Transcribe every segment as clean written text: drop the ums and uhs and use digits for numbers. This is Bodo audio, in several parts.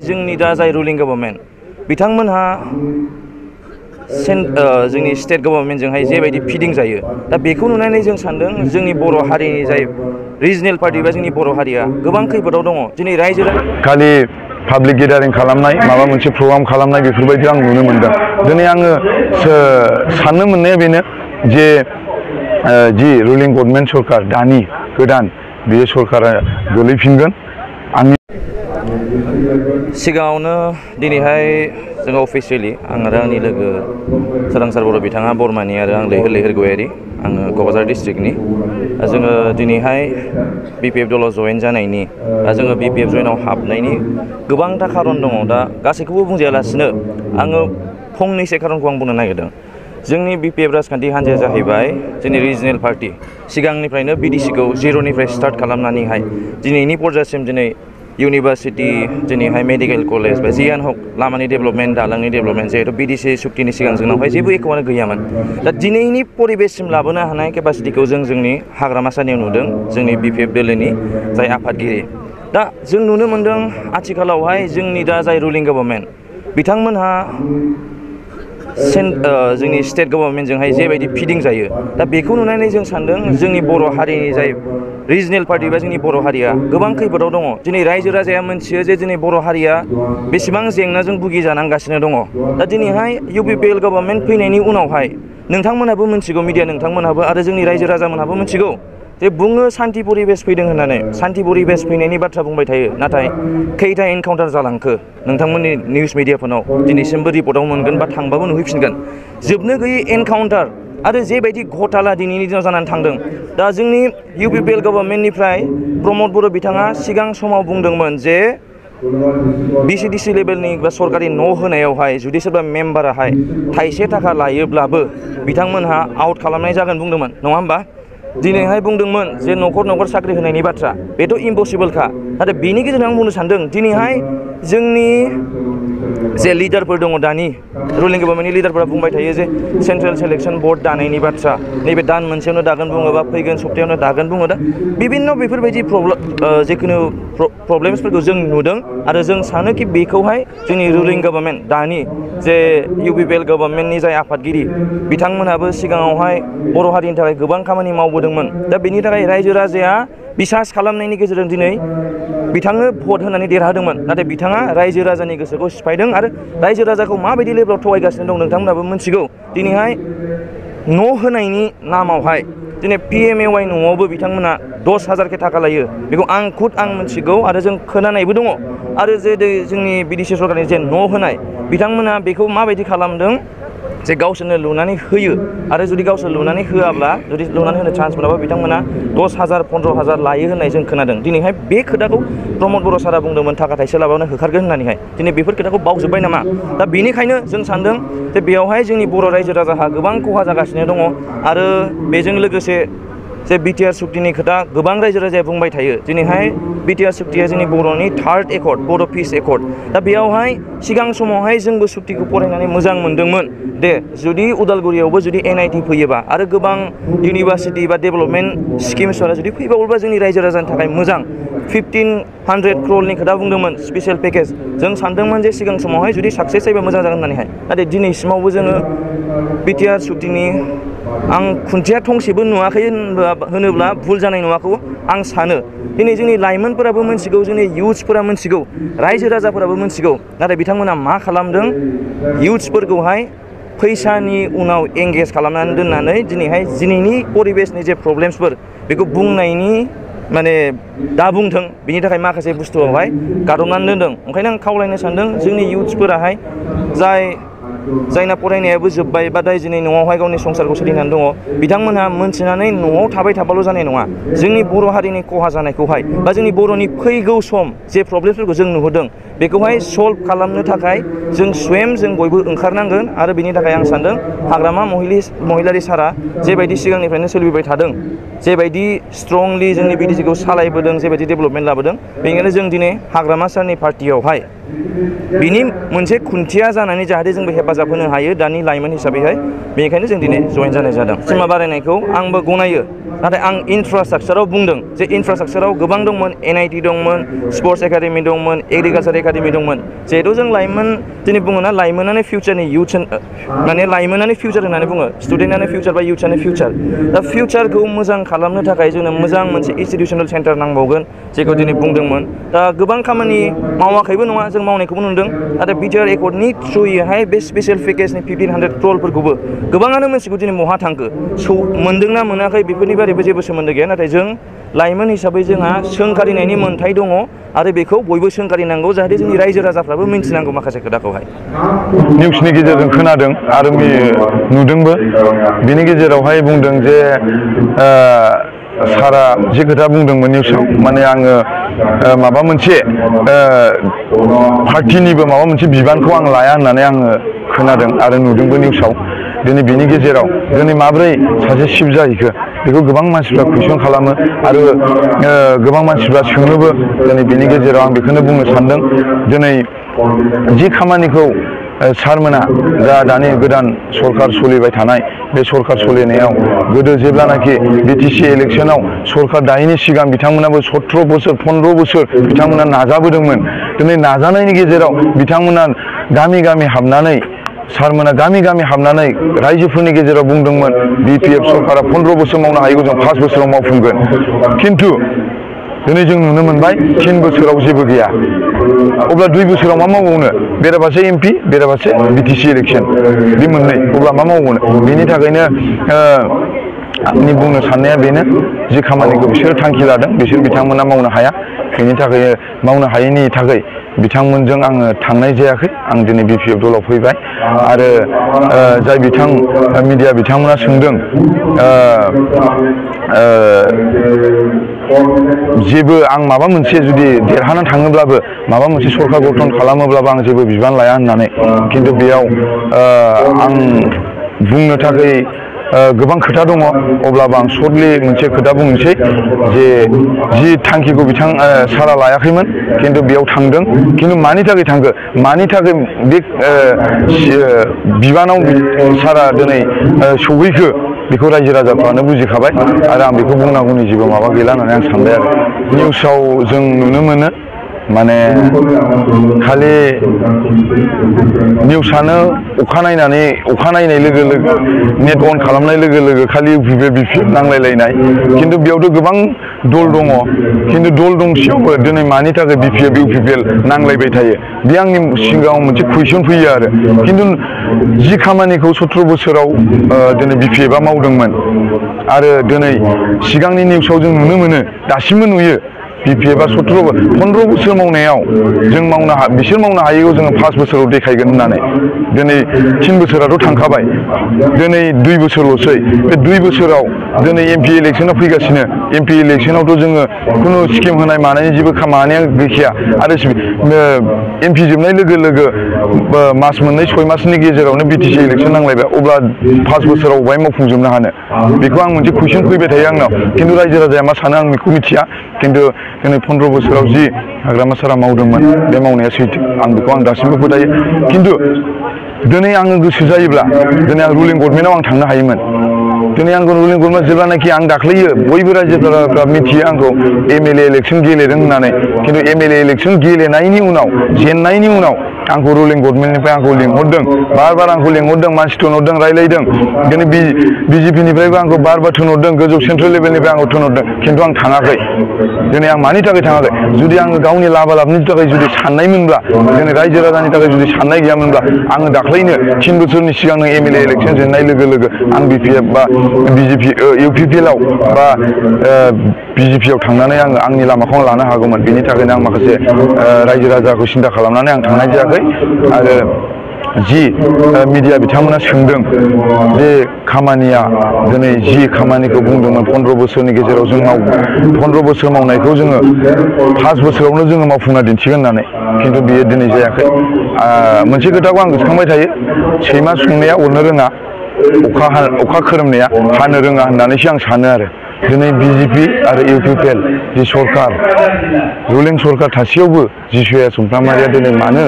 जोंनि दा जाय रुलिं गभर्नमेन्ट बिथांमोनहा जोंनि स्टेट गभर्नमेन्टजोंहाय जेबायदि फिदिं जायो दा बेखौ नुनानै जों सानदों जोंनि बर' हारिनि जाय रिजनेल पार्टी बा जोंनि बर' हारिया गोबां खैफोदाव दङ दिनै रायजो खालि पाब्लिक गेदारिं खालामनाय माबा मोनसे प्रग्राम खालामनाय बेफोरबायदि आं नुनो मोनदों दिनै आङो साननो मोननाया बेनो जे जि रुलिं गभर्नमेन्ट सरकार दानि गोदान बे सरकारा गोलैफिनगोन आंनि सिगाङावनो दिनैहाय जोङो अफिसियेलि आं आरो आंनि लोगो सोरांसार बर' बिथाङा बरमानि आरो आं लैहोर गयारि आङो क'क्राझार डिस्ट्रिक्टनि जोङो दिनैहाय BPF दलाव जयेन जानायनि जोङो BPF जयेनाव हाबनायनि गोबांथा खारन दङ दा गासैखौबो बुंजायालासिनो आङो फंनैसो खारनखौ आं बुंनो नागिरदों जोंनि BPF राजखान्थि हान्जाया जाहैबाय जोंनि रिजनेल पार्टी सिगांनिफ्रायनो BDC-खौ जिर'निफ्राय स्टार्ट खालामनानैहाय दिनैनि पर्जासिम दिनै इउनिभार्सिटी दिनैहाय मेडिकेल कलेज बा जियानो हक लामानि डेभेलपमेन्ट दालांनि डेभेलपमेन्ट जिहेतु BDC सुक्तिनि सिगां जोंनावहाय जेबो एख'आनो गैयामोन दा दिनैनि परिबेससिम लाबोनो हानाय केपासिटिखौ जोंनि हाग्रामा सारनियाव नुदों जोंनि BPF दोलोनि जाय आफादगिरि दा जों नुनो मोनदों आथिखालावहाय जोंनि दा जाय रुलिं गभर्नमेन्ट बिथांमोनहा जोंनि स्टेट गभर्नमेन्टजोंहाय जेबायदि फिदिं जायो दा बेखौ नुनानै जों सानदों जोंनि बर' हारिनि जाय रिजनेल पार्टी बा जोंनि बर' हारिया गोबां खैफोदाव दङ दिनै रायजो राजाया मोनथियो जे दिनै बर' हारिया बेसेबां जेंनाजों भुगिजानांगासिनो दङ दा दिनैहाय UPPL गभर्नमेन्ट फैनायनि उनावहाय नोंथांमोनहाबो मिथिगौ मिडिया नोंथांमोनहाबो आरो जोंनि रायजो राजामोनहाबो मिथिगौ जे बुङो सान्ति परिबेस फैदों होननानै सान्ति परिबेस फैनायनि बाथ्रा बुंबाय थायो नाथाय खैथा एनकाउन्टार जालांखो नोंथांमोननि निउस मिडियाफोराव दिनैसिमबो रिपर्टआव मोनगोन बा थांबाबो नुहैफिनगोन जोबनो गैयै एनकाउन्टार आरो जेबायदि घटना दिनैनि दिनाव जानानै थांदों दा जोंनि UPPL गभर्नमेन्टनिफ्राय प्रमद बर' बिथाङा सिगां समाव बुंदोंमोन जे BCDC लेभेलनि बा सरकारि न' होनायावहाय जुदि सोरबा मेम्बाराहाय थाइसे थाखा लायोब्लाबो बिथांमोनहा आउट खालामनाय जागोन बुंदोंमोन नङा होमबा दिनैहाय बुंदोंमोन जे न'खर साख्रि होनायनि बाथ्रा बेथ' इम्पसिबोलखा नाथाय बेनि गेजेरजों आं बुंनो सानदों दिनैहाय जोंनि जे लिडारफोर दङ दानि रुलिं गभर्नमेन्टनि लिडारफोरा बुंबाय थायो जे सेन्ट्रेल सेलेक्सन बर्ड दानायनि बाथ्रा नैबे दान मोनसेयावनो दागोन बुङो बा फैगोन सप्तायावनो दागोन बुङो दा बिभिन्न बेफोरबायदि जिखुनु प्रब्लेम्सफोरखौ जों नुदों आरो जों सानोखि बेखौहाय जोंनि रुलिं गभर्नमेन्ट दानि जे UPPL गभर्नमेन्टनि जाय आफादगिरि बिथांमोनहाबो सिगाङावहाय बर' हारिनि थाखाय गोबां खामानि मावबोदोंमोन दा बेनि थाखाय रायजो राजाया बिसास खालामनायनि गेजेरजों दिनै बिथांनो भट होनानै देरहादोंमोन नाथाय बिथाङा रायजो राजानि गोसोखौ सिफायदों आरो रायजो राजाखौ माबायदि लेभेलाव थगायगासिनो दं नोंथांमोनाबो मिथिगौ दिनैहाय न' होनायनि नामावहाय दिनै PMAY न'आवबो बिथांमोना 10,000 थाखा लायो बेखौ आं मिथिगौ आरो जों खोनानायबो दङ आरो जे जोंनि BDC सरकारनि जे न' होनाय बिथांमोना बेखौ माबायदि खालामदों जे गावसोरनो लुनानै होयो आरो जुदि गावसोर लुनानै होआब्ला जुदि लुनानै होनो चान्स मोनाबा बिथांमोना 10,000 15,000 लायो होननाय जों खोनादों दिनैहाय बे खोथाखौ प्रमद बर' सारा बुंदोंमोन थाखा थाइसे लाबानो होखारगोन होननानैहाय दिनै बेफोर खोथाखौ बावजोब्बाय नामा दा बेनिखायनो जों सानदों जे बेयावहाय जोंनि बर' रायजो राजाहा गोबां खहा जागासिनो दङ आरो बेजों लोगोसे जे BTR सुक्तिनि खोथा गोबां रायजो राजाया बुंबाय थायो दिनैहाय BTR सुक्तिया जोंनि बर'नि 3rd एकर्ड बर' पिस एकर्ड दा बेयावहाय सिगां समावहाय जोंबो सुक्तिखौ फरायनानै मोजां मोनदोंमोन दे जुदि उदालगुरियावबो जुदि NIT फैयोबा आरो गोबां इउनिभार्सिटी बा डेभेलपमेन्ट स्किम्सफोरा जुदि फैबावोबा जोंनि रायजो राजानि थाखाय मोजां 1,500 क्र'रनि खोथा बुंदोंमोन स्पेसियेल पेकेज जों सानदोंमोन जे सिगां समावहाय जुदि साक्सेस जायोबा मोजां जागोन होननानैहाय नाथाय दिनैसिमावबो जोङो BTR सुक्तिनि आं खुन्थिया थंसेबो नुवाखै होनोब्ला भुल जानाय नङाखौ आं सानो दिनै जोंनि लाइमोनफोराबो मिथिगौ जोंनि इयुथ्सफोरा मिथिगौ रायजो राजाफोराबो मिथिगौ नाथाय बिथांमोना मा खालामदों इयुथ्सफोरखौहाय फैसानि उनाव एंगेज खालामनानै दोननानै दिनैनि परिबेसनि जे प्रब्लेम्सफोर बेखौ बुंनायनि माने दा बुंथों बिनि थाखाय माखासे बुस्थुआवहाय गादबनानै दोनदों ओंखायनो आं खावलायनो सानदों जोंनि इयुथ्सफोराहाय जायना फरायनायाबो जोब्बाय बा दिनै न'आवहाय गावनि संसारखौ सोलिनानै दङ बिथांमोनहा मोनथिनानै न'आव थाबाय थाबाल' जानाय नङा जोंनि बर' हारिनि खहा जानायखौहाय बा जोंनि बर'नि फैगौ सम जे प्रब्लेमफोरखौ जों नुहरदों बेखौहाय सल्भ खालामनो थाखाय जों जों बयबो ओंखारनांगोन आरो बिनि थाखाय आं सानदों हाग्रामा महिलारि सारा जेबायदि सिगांनिफ्रायनो सोलिबाय थादों जेबायदि स्ट्रंलि जोंनि BDC-खौ सालायबोदों जेबायदि डेभेलपमेन्ट लाबोदों बेनिखायनो जों दिनै हाग्रामा सारनि पार्टियावहाय बिनि मोनसे खुन्थिया जानानै जाहाथे जोंबो हेफाजाब होनो हायो दानि लाइमोन हिसाबैहाय बेनिखायनो जों दिनै जयेन जानाय जादों सिमा बारायनायखौ आंबो गनायो नाथाय आं इनफ्रास्ट्राक्चाराव बुंदों जे इनफ्रास्ट्राक्चाराव गोबां दंमोन NIT दंमोन स्पर्ट्स एकाडेमि दंमोन एग्रिकालचार एकाडेमि दंमोन जिहेतु जों लाइमोन दिनै बुङो ना लाइमोनानो फिउचारनि इउथ माने लाइमोनानो फिउचार होननानै बुङो स्टुडेन्टआनो फिउचार बा इउथआनो फिउचार दा फिउचारखौ मोजां खालामनो थाखाय जोंनो मोजां मोनसे इनस्टिटिउसनेल सेन्टार नांबावगोन जेखौ दिनै बुंदोंमोन दा गोबां खामानि मावाखैबो नङा जों मावनायखौबो नुदों नाथाय बिटिआर एकर्डनि थ्रुयैहाय बे स्पेसियेल पेकेजनि 1500 क्र'रफोरखौबो गोबाङानो मिथिगौ दिनै बहा थांखो मोनदोंना मोनाखै बेफोरनि बारैबो जेबो सोमोन्दो गैया नाथाय जों लाइमोन हिसाबै जोंहा सोंखारिनायनि मोन्थाय दङ आरो बेखौ बयबो सोंखारिनांगौ जाहाथे जोंनि रायजो राजाफ्राबो मिन्थिनांगौ माखासे खोथाखौहाय निउसनि गेजेरजों खोनादों आरो नुदोंबो बिनि गेजेरावहाय बुंदों जे सारा जे खोथा बुंदोंमोन निउसाव माने आङो माबा मोनसे पार्टिनिबो माबा मोनसे बिबानखौ आं लाया होननानै आङो खोनादों आरो नुदोंबो निउसाव दिनै बिनि गेजेराव दिनै माब्रै सासे चिफ जाहैखो बेखौ गोबां मानसिफ्रा कुइसन खालामो आरो गोबां मानसिफ्रा सोङोबो दिनै बिनि गेजेराव आं बेखौनो बुंनो सानदों दिनै जि खामानिखौ सारमोना जा दानि गोदान सरकार सोलिबाय थानाय बे सरकार सोलिनायाव गोदो जेब्लानाखि बिटिसि इलेक्सनाव सरकार दायैनि सिगां बिथांमोनाबो 17 बोसोर 15 बोसोर बिथांमोना नाजाबोदोंमोन दिनै नाजानायनि गेजेराव बिथांमोना गामि गामि हाबनानै सारमोना गामि गामि हाबनानै रायजोफोरनि गेजेराव बुंदोंमोन BPF सरकारा 15 बोसोर मावनो हायैखौ जों 5 बोसोराव मावफुंगोन खिन्थु दिनै जों नुनो मोनबाय 3 बोसोराव जेबो गैया अब्ला 2 बोसोराव मा मावबावनो बेराफारसे MP बेराफारसे बिटिसि इलेक्सन बे मोननै अब्ला मा मावबावनो बेनि थाखायनो आंनि बुंनो साननाया बेनो जि खामानिखौ बिसोर थांखि लादों बिसोर बिथांमोना मावनो हाया बेनि थाखाय मावनो हायैनि थाखाय बिथांमोनजों आङो थांनाय जायाखै आं दिनै BPF दलाव फैबाय आरो जाय मिडिया बिथांमोना सोंदों जेबो आं माबा मोनसे जुदि देरहानानै थाङोब्लाबो माबा मोनसे सरकार गठन खालामोब्लाबो आं जेबो बिबान लाया होननानै खिन्थु बेयाव आं बुंनो थाखाय गोबां खोथा दङ अब्लाबो आं सर्टलि मोनसे खोथा बुंनोसै जे जि थांखिखौ सारा लायाखैमोन खिन्थु बेयाव थांदों खिन्थु मानि थाखाय थांखो मानि थाखाय बे बिबानाव सारा दिनै सौहैखो बेखौ रायजो राजाफ्रानो बुजिखाबाय आरो आं बेखौ बुंनांगौनि जेबो माबा गैला होननानै आं सानबाय आरो निउसाव जों नुनो मोनो माने खालि निउसानो अखा नायनाय लोगो लोगो नेट अन खालामनाय लोगो लोगो खालि BPF नांलायलायनाय खिन्थु बेयावथ' गोबां दल दङ खिन्थु दल दंसेयावबो दिनै मानि थाखाय BPF UPPL नांलायबाय थायो बे आंनि सिगाङाव मोनसे कुइसन फैयो आरो खिन्थु जि खामानिखौ 17 बोसोराव दिनै BPF आ मावदोंमोन आरो दिनै सिगांनि निउसाव जों नुनो मोनो दासिमबो नुयो BPF आ 15 बोसोर मावनायाव जों बिसोर मावनो हायैखौ जोङो 5 बोसोराव देखायगोन होननानै दिनै 3 बोसोराथ' थांखाबाय दिनै 2 बोसोरल'सै बे 2 बोसोराव दिनै MP इलेक्सनाव फैगासिनो MP इलेक्सनावथ' जोङो खुनु स्किम होनाय मानायनि जेबो खामानिया गैखाया आरो MP जोबनाय लोगो लोगो मास मोननै 6 मासनि गेजेरावनो BTC इलेक्सन नांलायबाय अब्ला 5 बोसोराव अबाय मावफुंजोबनो हानो बेखौ आं मोनसे कुइसन फैबाय थायो आंनाव खिन्थु रायजो राजाया मा सानो आं बेखौ मिथिया खिन्थु दिनै 15 बोसोराव जि हाग्रामा सारा मावदोंमोन बे मावनाया सैथो आं बेखौ आं दासिमबो फोथायो खिन्थु दिनै आङो गोसो जायोब्ला दिनै आं रुलिं गभर्नमेन्टआव आं थांनो हायोमोन दिनै आंखौ रुलिं गभर्नमेन्ट जेब्लानाखि आं दाख्लैयो बयबो रायजोफोरा मिथियो आंखौ MLA इलेक्सन गेलेदों होननानै खिन्थु MLA इलेक्सन गेलेनायनि उनाव जेननायनि उनाव आंखौ रुलिं गभर्नमेन्टनिफ्राय आंखौ लिंहरदों बार आंखौ लिंहरदों मानसि थिनहरदों रायलायदों दिनै BJP निफ्रायबो आंखौ बार थिनहरदों गोजौ सेन्ट्रेल लेभेलनिफ्राय आंखौ थिनहरदों खिन्थु आं थाङाखै दिनै आं मानि थाखाय थाङाखै जुदि आङो गावनि लाबनि थाखाय जुदि साननायमोनब्ला दिनै रायजो राजानि थाखाय जुदि साननाय गैयामोनब्ला आङो दाख्लैनो 3 बोसोरनि सिगांनो MLA इलेक्सन जेननाय लोगो लोगो आं BPF बा BJP UPPL आव बा BJP आव थांनानै आंनि लामाखौ लानो हागौमोन बेनि थाखायनो आं माखासे रायजो राजाखौ सिन्था खालामनानै आं थांनाय जायाखै आरो जि मिडिया बिथांमोना सोंदों जे खामानिया दिनै जि खामानिखौ बुंदोंमोन 15 बोसोरनि गेजेराव जों 15 बोसोर मावनायखौ जोङो 5 बोसोरावनो जोङो मावफुंना दिन्थिगोन होननानै खिन्थु बियो दिनै जायाखै मोनसे खोथाखौ आं गोसोखांबाय थायो सैमा सोंनाया अरनो रोङा अखा खोरोमनाया हानो रोङा होननानैसो आं सानो आरो दिनै BJP आरो UPPL जि सरकार रुलिं सरकार थासेयावबो जिसुया सुमफ्रामारिया दिनै मानो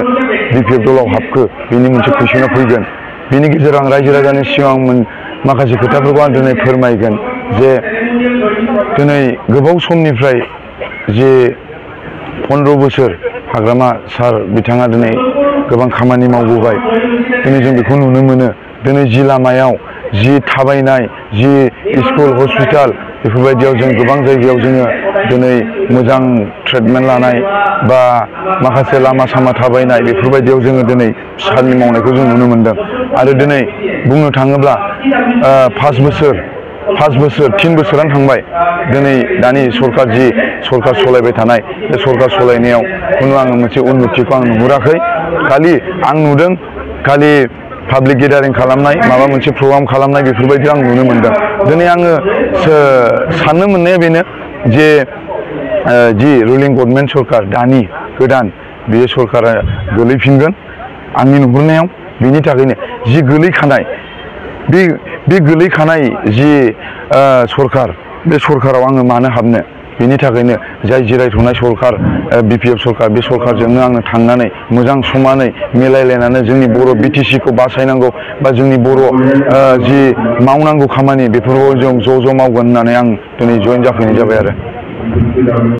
BPF दलाव हाबखो बेनि मोनसे कुइसना फैगोन बेनि गेजेराव आं रायजो राजानि सिगां माखासे खोथाफोरखौ आं दिनै फोरमायगोन जे दिनै गोबाव समनिफ्राय जे 15 बोसोर हाग्रामा सार बिथाङा दिनै गोबां खामानि मावबोबाय दिनै जों बेखौ नुनो मोनो दिनै जि लामायाव जि थाबायनाय जि स्कुल हस्पिटाल बेफोरबायदियाव जों गोबां जायगायाव जोङो दिनै मोजां ट्रिटमेन्ट लानाय बा माखासे लामा सामा थाबायनाय बेफोरबायदियाव जोङो दिनै सारनि मावनायखौ जों नुनो मोनदों आरो दिनै बुंनो थाङोब्ला 5 बोसोर 3 बोसोरानो थांबाय दिनै दानि सरकार जि सरकार सलायबाय थानाय बे सरकार सलायनायाव खुनु आङो मोनसे उन्नतिखौ आं नुहुराखै खालि आं नुदों खालि पाब्लिक गेदारिं खालामनाय माबा मोनसे प्रग्राम खालामनाय बेफोरबायदि आं नुनो मोनदों दिनै आङो साननो मोननाया बेनो जे जि रुलिं गभर्नमेन्ट सरकार दानि गोदान बे सरकारा गोलैफिनगोन आंनि नुहुरनायाव बेनि थाखायनो जि गोलैखानाय बे गोलैखानाय जि सरकार बे सरकाराव आङो मानो हाबनो बेनि थाखायनो जाय जिरायथ'नाय सरकार BPF सरकार बे सरकारजोंनो आङो थांनानै मोजां समानै मिलायलायनानै जोंनि बर' BTC खौ बासायनांगौ बा जोंनि बर' जि मावनांगौ खामानि बेफोरखौ जों ज' मावगोन होननानै आं दिनै जइन जाफैनाय जाबाय आरो